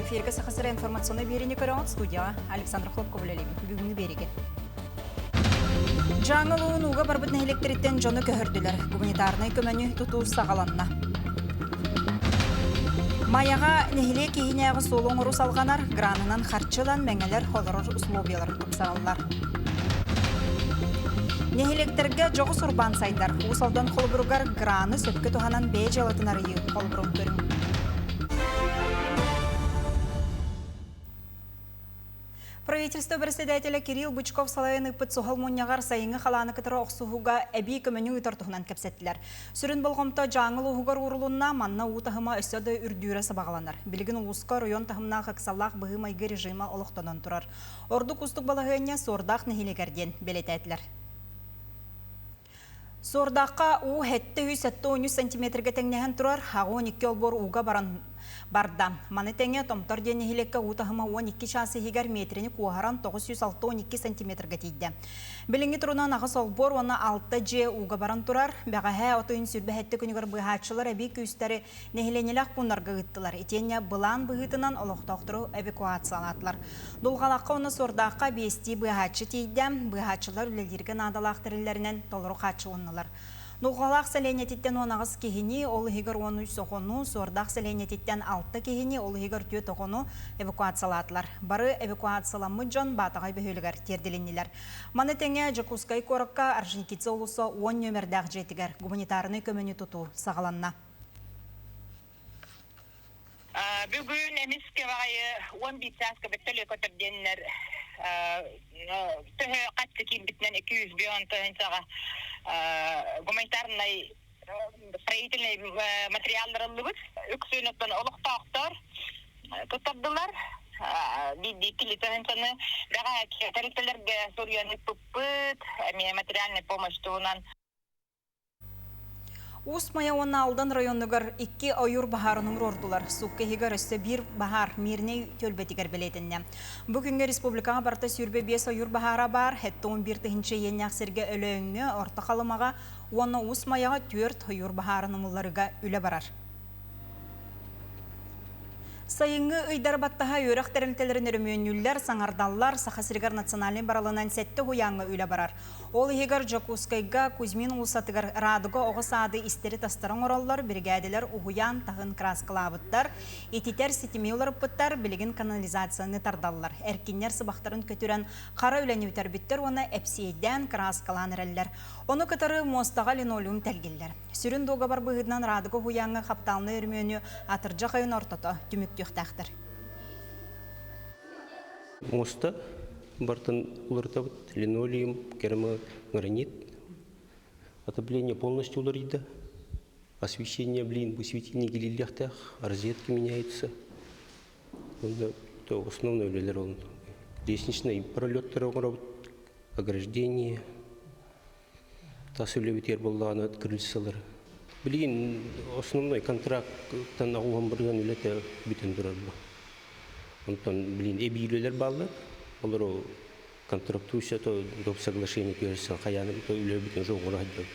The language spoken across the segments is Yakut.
Эфиргэ Саха сирэ информационнай биэриини көрөҕүт студияҕа Александр Хлопков үлэлиибин. Бүгүҥҥү биэриигэ. Дьааҥы улууһун ууга барбыт нэһилиэктэриттэн дьону көһөрдүлэр. Гуманитарнай көмөнү тутуу саҕаланна. Майаҕа нэһилиэк иһинээҕи суолу оҥоруу салҕанар, гранынан харчы ылан мэҥэлэр олорор условияларын тупсараллар. Нэһилиэктэргэ дьоҕус урбаан сайдар. Уус Алдан холобуругар граны сөпкө туһанан бэйэ дьыалатын арыйыы холобурун көрүҥ. Правительство председателэ Кирилл Бычков салайан ыыппыт суһал мунньаҕар сайыҥҥы халааны кытары охсуһууга эбии көмөнү ыытар туһунан кэпсэттилэр. Сүрүн болҕомто Дьааҥы улууһугар уурулунна, манна уу таһыма өссө да үрдүүрэ сабаҕаланар. Билигин улууска оройуон таһымнаах ыксаллаах быһыы-майгы режима олохтонон турар. Ордук уустук балаһыанньа Суордаах нэһилиэгэр диэн бэлиэтээтилэр. Суордаахха уу 773 сантиметрга тэҥнэһэн турар, 12 олбуор ууга баран барда. Маны тэҥэ Томтор диэн нэһилиэккэ уу таһыма 12 чаас иһигэр метрини куоһаран 962 сантиметрга тиийдэ. Билиҥҥи турунан аҕыс олбуор уонна алта дьиэ ууга баран турар. Бэҕэһээ от ыйын сүүрбэ күнүгэр быыһааччылар эбии күүстэри нэһилиэнньэлээх пууннарга ыыттылар. Итиэннэ былаан быһыытынан олохтоохтору эвакуациялаатылар. Дулҕалахха уонна Суордаахха биэстии быыһааччы тиийдэ. Быыһааччылар үлэлииргэ наадалаах тэриллэринэн толору хааччылыннылар. Дулҕалаах сэлиэнньэтиттэн 18 киһини, ол иһигэр 13 оҕону, Суордаах сэлиэнньэтиттэн 6 киһини, ол иһигэр 4 оҕону эвакуациялаатылар. Бары эвакуацияламмыт дьон Баатаҕай бөһүөлэгэр тиэрдилиннилэр. Маны тэҥэ Дьокуускай куоракка Орджоникидзе уулусса 10 нүөмэрдээх дьиэтигэр гуманитарнай көмөнү тутуу саҕаланна. Бүгүн эмискэ баҕайы 11 чааска бөттөлүө көтөр диэннэр төһө хаччы киирбитинэн 200 тыһыынчаҕа гуманитарнай строительный материаллар ыллыбыт. Үксүн оттон олохтоохтор туттардылар. Биирдии кили тыһыынчаны бэҕэһээ тэрилтэлэргэ суруйан ыыппыппыт. Эмиэ материальная помощь туһунан. Уус Майа уонна Алдан районугар икки ойуур баһаарын умуруордулар. Суукка иһигэр өссө биир баһаар Мирнэй түөлбэтигэр бэлиэтэннэ. Бу күҥҥэ республикаҕа барыта 25 ойуур баһаара баар, 71 тыһыынча иэннээх сиргэ Өлөөҥҥө, Орто Халымаҕа уонна Уус Майаҕа түөрт ойуур баһаарын умулларыга үлэ барар. Сайыҥҥы ыйдар баттаһа үөрэх тэрилтэлэрин өрөмүөннүүллэр, саҥардаллар, Саха сиригэр национальнай барылынан сэттэ уһуйааҥҥа үлэ барар. Ол иһигэр Дьокуускайга Кузьмин уулуссатыгар Радуга оҕо саады истэри-тастары оҥороллор, биригээдэлэр уһуйаан таһын кырааскалаабыттар, ититэр ситими уларыппыттар, билигин канализацияны тардаллар. Эркиннэр сыбахтарын көтүрэн хара үлэни бүтэрбиттэр уонна эпсиэйдээн кырааскалаан эрэллэр. Ону кытары муостаҕа линолеум тэлгиллэр. Сүрүн дуогабар быһыытынан Радуга уһуйааҥҥа хапытаалынай өрөмүөнү атырдьах ыйын ортото түмүктүөхтээхтэр. Муоста бартын уларытабыт линолеум, керамогранит. Отопление полностью уларыйда. Освещение, блин, бу светильник илиллиэхтээх, розетки меняются. То основной үлэлэр ол лестничный пролеттары оҥоробут, ограждение, тас үлэбитигэр буоллаҕына крыльцалар. Билигин основной контракттан оҕуһан барыан үлэтэ бүтэн турар бу. Онтон билин эбии үлэлэр бааллар. Олору контрактуйся то доп соглашение түһэрсэн хайаан үлэбитин уже оҥоро сылдьабыт.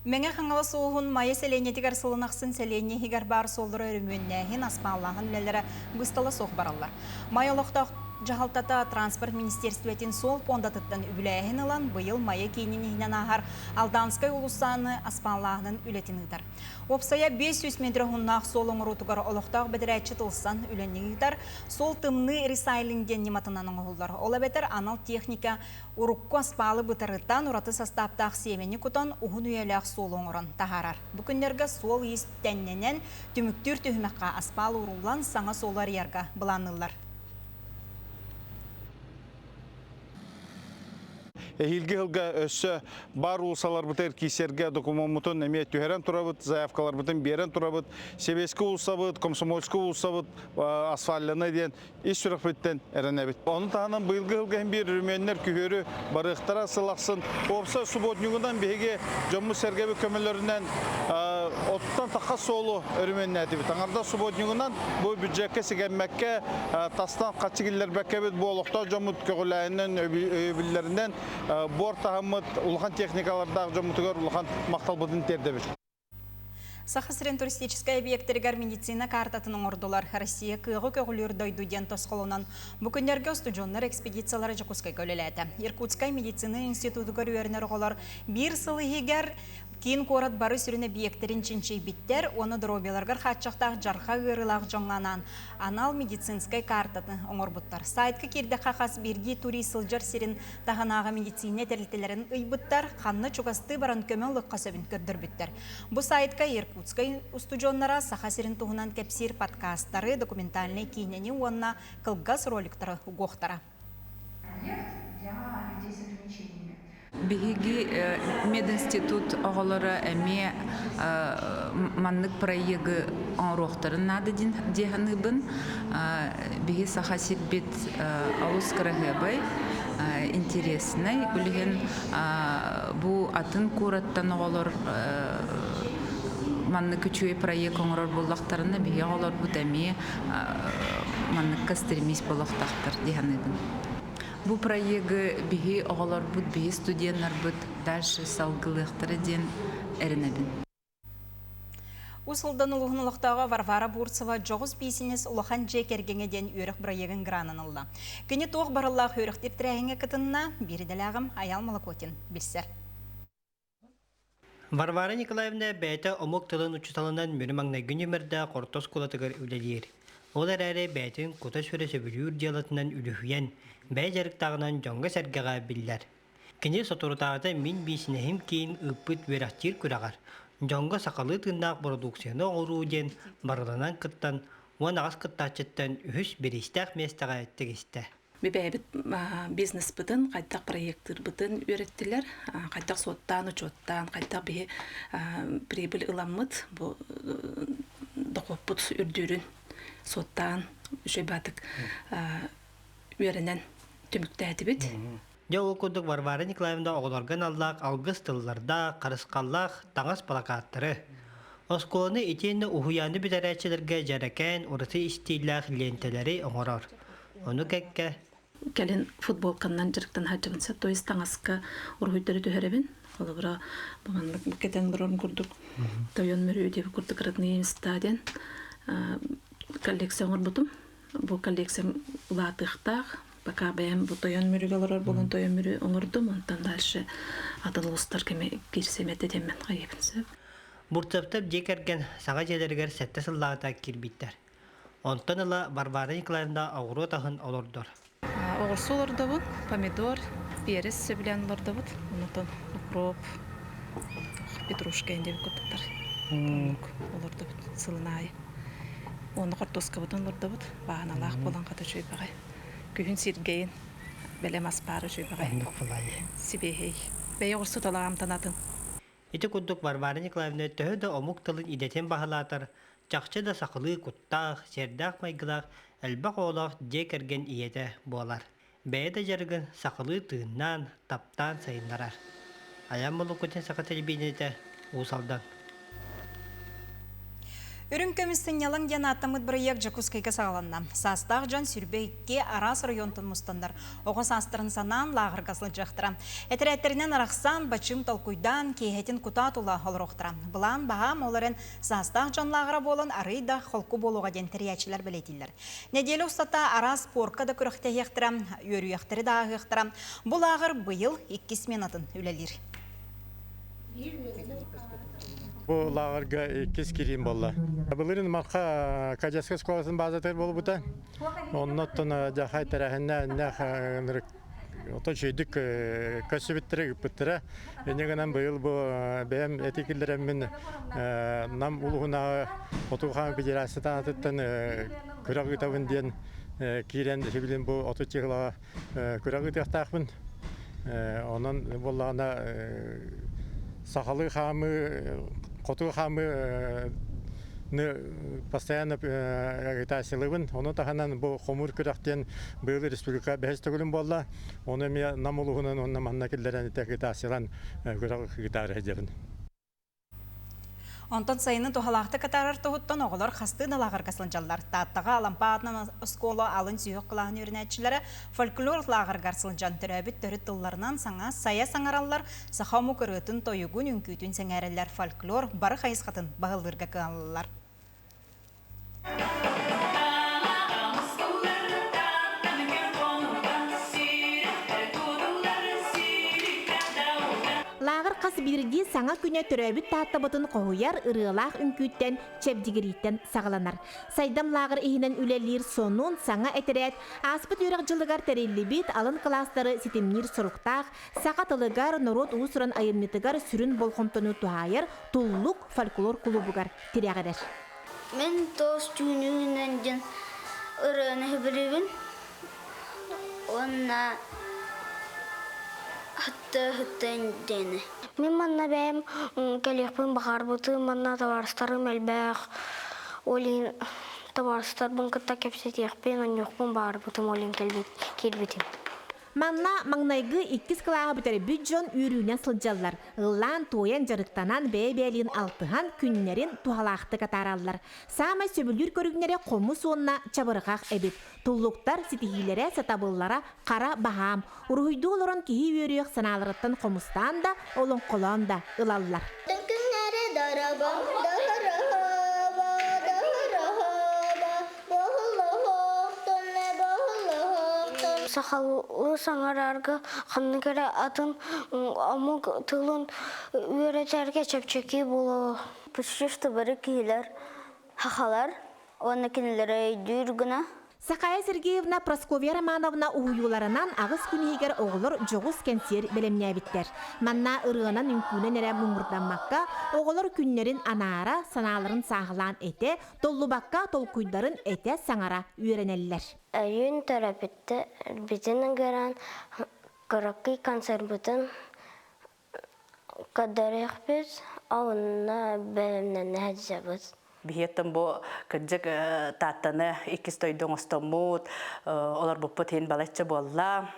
Мэҥэ Хаҥалас улууһун Майа сэлиэнньэтигэр сылын ахсын сэлиэнньэ иһигэр баар суоллары өрөмүөннээһин, аспааллааһын үлэлэрэ быыстала суох бараллар. Майа олохтоох дьаһалтата транспорт министиэристибэтин суол пуондатыттан үбүлээһин ылан, быйыл Майа киинин иһинэн ааһар Алданскай уулуссаны аспааллааһынын үлэтин ыытар. Уопсайа 500 метр уһуннаах суол оҥоруутугар олохтоох бэдэрээтчит ылсан үлэни ыытар. Суол тымныы ресайлинг диэн ньыматынан оҥоһуллар. Ол эбэтэр анал техника урукку аспаалы бытарытан, ураты састааптаах сиэмэни кутан, уһун үйэлээх суолу оҥорон таһаарар. Бу күннэргэ суол-иис тэннэнэн, түмүктүүр түһүмэххэ аспаал ууруллан, саҥа суолу арыйарга былаанныыллар. Эһиилги сылга өссө бар уулуссаларбытыгар киирсэргэ докумуоммутун эмиэ түһэрэн турабыт, заявкаларбытын биэрэн турабыт. Сэбиэскэй уулуссабыт, Комсомольскай уулуссабыт асфальланна диэн ис сүрэхпиттэн эрэнэбит. Ону таһынан быйылгы сылга иһин биир өрөмүөннэр күһүөрү барыахтара сыл ахсын. Уопсай субботнигынан биһиги дьоммут-сэргэбит көмөлөрүнэн оттон тахха суолу өрөмүөннээтибит. Аҥардас субботнигынан бу бюджекка сигэммэккэ, тастан хаччы киллэрбэккэбит бу олохтоох дьоммут көҕүлээһинэн, өйөбүллэринэн буор таһыммыт улахан техникалардаах дьоммутугар улахан махталбытын тиэрдэбит. Саха сирин туристическай объектарыгар медицина картатын оҥордулар. Россия кыаҕы көҕүлүүр дойду диэн тосхолунан бу күннэргэ устудьуоннар экспедициялара Дьокуускайга үлэлээтэ. Иркутскай медицина институтугар үөрэнэр оҕолор биир сыл иһигэр киин куорат бары сүрүн эбийиэктэрин чинчийбиттэр уонна доруобуйаларыгар хааччахтаах дьарҕа ыарыылаах дьоҥҥо анаан анал медицинскэй картаны оҥорбуттар. Сайтка киирдэххэ хас биирдии турист сылдьар сирин таһынааҕы медицинэ тэрилтэлэрин ыйбыттар, ханна чугастыы баран көмө ылыахха сөбүн көрдөрбүттэр. Бу сайтка Иркутскай устудьуоннара Саха сирин туһунан кэпсиир подкастары, документальнай киинэни уонна кылгас роликтары угуохтара. Биһиги мединститут оҕолоро эмиэ маннык проегы оҥоруохтарын наада дии саныыбын. Биһи Саха сирбит олус кыраһыабай, интереснай. Билигин бу атын куораттан оҕолор маннык үчүгэй проект оҥорор буоллахтарына, биһиги оҕолорбут эмиэ манныкка стремись буолуохтаахтар дии саныыбын. Бу проегы биһи оҕолорбут, биһи студеннарбыт дальше салгылыахтара диэн эрэнэбин. Уус Алдан улууһун олохтооҕо Варвара Бурцева дьоҕус биисинэс улахан дьиэ кэргэҥэ диэн үөрэх бырайыагын гранын ылла. Кини туох барыллаах үөрэхтиир тэрээһиҥҥэ кытынна, биир идэлээҕим Айаал Молокотин билсэр. Варвара Николаевна бэйэтэ омук тылын учууталынан Мүрү маҥнайгы нүөмэрдээх орто оскуолатыгар үлэлиир. Ол эрээри бэйэтин кута-сүрэ сөбүлүүр дьыалатынан үлүһүйэн, бэйэ дьарыктааҕынан дьоҥҥо-сэргэҕэ биллэр. Кини соторутааҕыта Мин биисинэһим киин ыыппыт үөрэхтиир күрэҕэр дьоҥҥо сахалыы тыыннаах бородууксуйаны оҥоруу диэн барылынан кыттан 18 кыттааччыттан үһүс бириистээх миэстэҕэ тигистэ. Бэйэбит бизнеспытын хайдах проектыырбытын үөрэттилэр, хайдах суоттаан, учуоттаан, хайдах биһи прибыль ыламмыт, бу дохуоппут үрдүүрүн суоттаан үчүгэй баатык үөрэнэн түмүктээтибит. Дьэ ол курдук Варвара Николаевна оҕолорго аналлаах алгыс тыллардаах, харысхаллаах таҥас плакаттары, оскуоланы итиэннэ уһуйааны бүтэрээччилэргэ дьэрэкээн ураты истииллээх лиэнтэлэри оҥорор. Ону кэккэ Кэлин футболканнан дьарыктана сылдьабын сөп, то есть таҥаска уруһуйдары түһэрэбин. Холобура, бу маннык кэтэн барарым курдук Тойон Мүрү диэбит курдук родные места диэн коллекция оҥорбутум. Бу коллекциям улаатыахтаах. Пока бэйэм бу Тойон Мүрүгэ олорор буолан Тойон Мүрү оҥордум. Онтон дальше атын улуустар кэми киирсиэм этэ диэммин хайыыбын сөп. Бурцевтар дьиэ кэргэн саҥа дьиэлэригэр сэттэ сыллааҕыта киирбиттэр. Онтон ыла Варвара Николаевна оҕуруот аһын олордор. Оҕурсу олордобут, помидор, перец сөбүлээн олордобут. Онтон укроп, петрушка диэбит курдуктар. Олордобут сылын аайы. Уонна хортуоскабытын олордобут. Бааһыналаах буолан хата үчүгэй баҕай. Күһүн сиргэйин бэлэм ас баара үчүгэй баҕай. Сибиэһэй. Бэйэ оҕурсу талаҕам танатын. Ити курдук Варвара Николаевна төһө да омук тылын идэтин баһылаатар, чахчы да сахалыы куттаах, сиэрдээх майгылаах, элбэх оҕолоох дьиэ кэргэн ийэтэ буолар. Бэйэ да дьарыгын сахалыы тыыннаан, таптаан сайыннарар. Айан Молукутин саха телевидениетэ Уус Алдан. Үрүҥ көмүс сынньалаҥ диэн ааттаммыт бырайыак Дьокуускайга саҕаланна. Саастаах дьон 22 араас оройуонтан мустаннар. Оҕо саастарын санаан лааҕырга сылдьыахтара. Этэрээттэринэн арахсан, бачыым толкуйдаан, киэһэтин кутаа тула олоруохтара. Былаан баһаам, ол эрэн саастаах дьон лааҕыра буолан арыый да холку буолуоҕа диэн тэрийээччилэр бэлиэтииллэр. Нэдиэлэ устата араас спорка да күрэхтэһиэхтэрэ, үөрүйэхтэри да ааһыахтара. Бу лааҕыр быйыл иккис сменатын үлэлиир. Бу лааҕырга иккис кириим буолла. Былырыын Марха кадетскай школатын базатыгар буолбута. Оннуттан дьахай тэрээһиннээх ынырык отон үчүгэйдик көрсүбүттэрэ, ыыппыттара. Инньэ гынан быйыл бу бэйэм эти киллэрэммин Нам улууһунааҕы Хотугу хаан федерациятын аатыттан күрэх ыытабын диэн киирэн сибилин бу 30 чыһылаҕа күрэх ыытыахтаахпын. Онон буоллаҕына сахалыы хаамыы, хотугу хаамыыны постоянно агитациялыыбын. Ону таһынан бу хомуур күрэх диэн быйыл республика бэһис төгүлүн буолла. Ону эмиэ Нам улууһунан уонна манна киллэрэн ити агитациялаан күрэх ыытаары сылдьабын. Онтон сайыны туһалаахтык атаарар туһуттан оҕолор хастыы да лааҕырга сылдьаллар. Тааттаҕа Алампа аатынан оскуола алын сүһүөх кылааһын үөрэнээччилэрэ фольклор лааҕырыгар сылдьан төрөөбүт төрүт тылларынан саҥа сайа саҥараллар, саха омук ырыатын-тойугун, үҥкүүтүн сэҥээрэллэр, фольклор бары хайысхатын баһылыырга кыһаллаллар. Лааҕыр хас биирдии саҥа күнэ төрөөбүт Тааттабытын хоһуйар ырыалаах үҥкүүттэн, чэбдигирииттэн саҕаланар. Сайдам лааҕыр иһинэн үлэлиир сонун, саҥа этэрээт ааспыт үөрэх дьылыгар тэриллибит алын кылаастары ситимниир соруктаах, саха тылыгар, норуот уус-уран айымньытыгар сүрүн болҕомтону туһаайар Туллук фольклор кулуубугар тирэҕирэр. Мин туос түүнүгүнэн диэн ырыаны сөбүлүүбүн уонна хатты-хаттын диэни. Мин манна бэйэм кэлиэхпин баҕарбытым, манна табаарыстарым элбэх, ол иһин табаарыстарбын кытта кэпсэтиэхпин, оонньуохпун баҕарбытым, ол иһин киирбитим. Манна маҥнайгы иккис кылааһы бүтэрбит дьон үөрүүнэн сылдьаллар. Ыллаан-туойан, дьарыктанан, бэйэ-бэйэлиин алтыһан, күннэрин туһалаахтык атаараллар. Саамай сөбүлүүр көрүҥнэрэ хомус уонна чабырҕах эбит. Туллуктар ситиһиилэрэ, сатабыллара хара баһаам. Уруһуйдуу олорон киһи үөрүөх санааларыттан хомустаан да, олоҥхолоон да ылаллар. Күннэри дорого, дорого, дорого, Сахалыы саҥарарга ханнык эрэ атын омук тылын үөрэтэргэ чэпчэки буолуо. Почти что бары киһилэр хахалар уонна кинилэри өйдүүр гына. Сахая Сергеевна Прасковья Романовна уһуйууларынан аҕыс күн иһигэр оҕолор дьоҕус кэнсиэр бэлэмнээбиттэр. Манна ырыанан үҥкүүнэн эрэ муҥурдаммакка, оҕолор күннэрин анаара, санааларын сааһылаан этэ, толлубакка толкуйдарын этэ саҥара үөрэнэллэр. Өйүүн төрөппүттэрбитин ыҥыран кыракый концерпытын көрдөрүөхпүт, онно бэлэмнэнэ сылдьабыт. Биһиэттэн бу кырдьык Тааттаны иккис дойду оҥостоммут, олорбуппут иһин балачча буолла.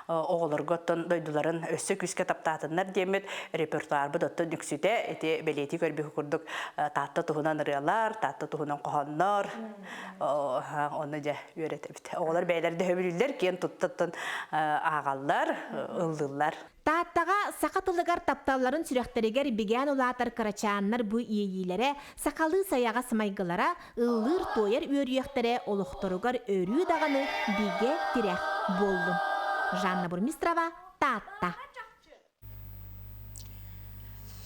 Оҕолорго оттон дойдуларын өссө күүскэ таптаатыннар диэммит репертуарбыт оттон үксүтэ ити бэлиэтии көрбүт курдук Таатта туһунан ырыалар, Таатта туһунан хоһооннор онно дьэ үөрэтэбит. Оҕолор бэйэлэр да сөбүлүүллэр, киэн туттан ааҕаллар, ыллыыллар. Тааттаҕа саха тылыгар тапталларын сүрэхтэригэр бигээн улаатар кырачааннар бу иэйиилэрэ, сахалыы сайаҕас майгылара, ыллыыр-туойар үөрүйэхтэрэ олохторугар өрүү даҕаны бигэ тирэх буоллун. Жанна Бурмистрова, Таатта.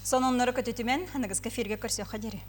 Сонуннары көтүтүмэн, аныгыска эфиргэ көрсүөххэ диэри.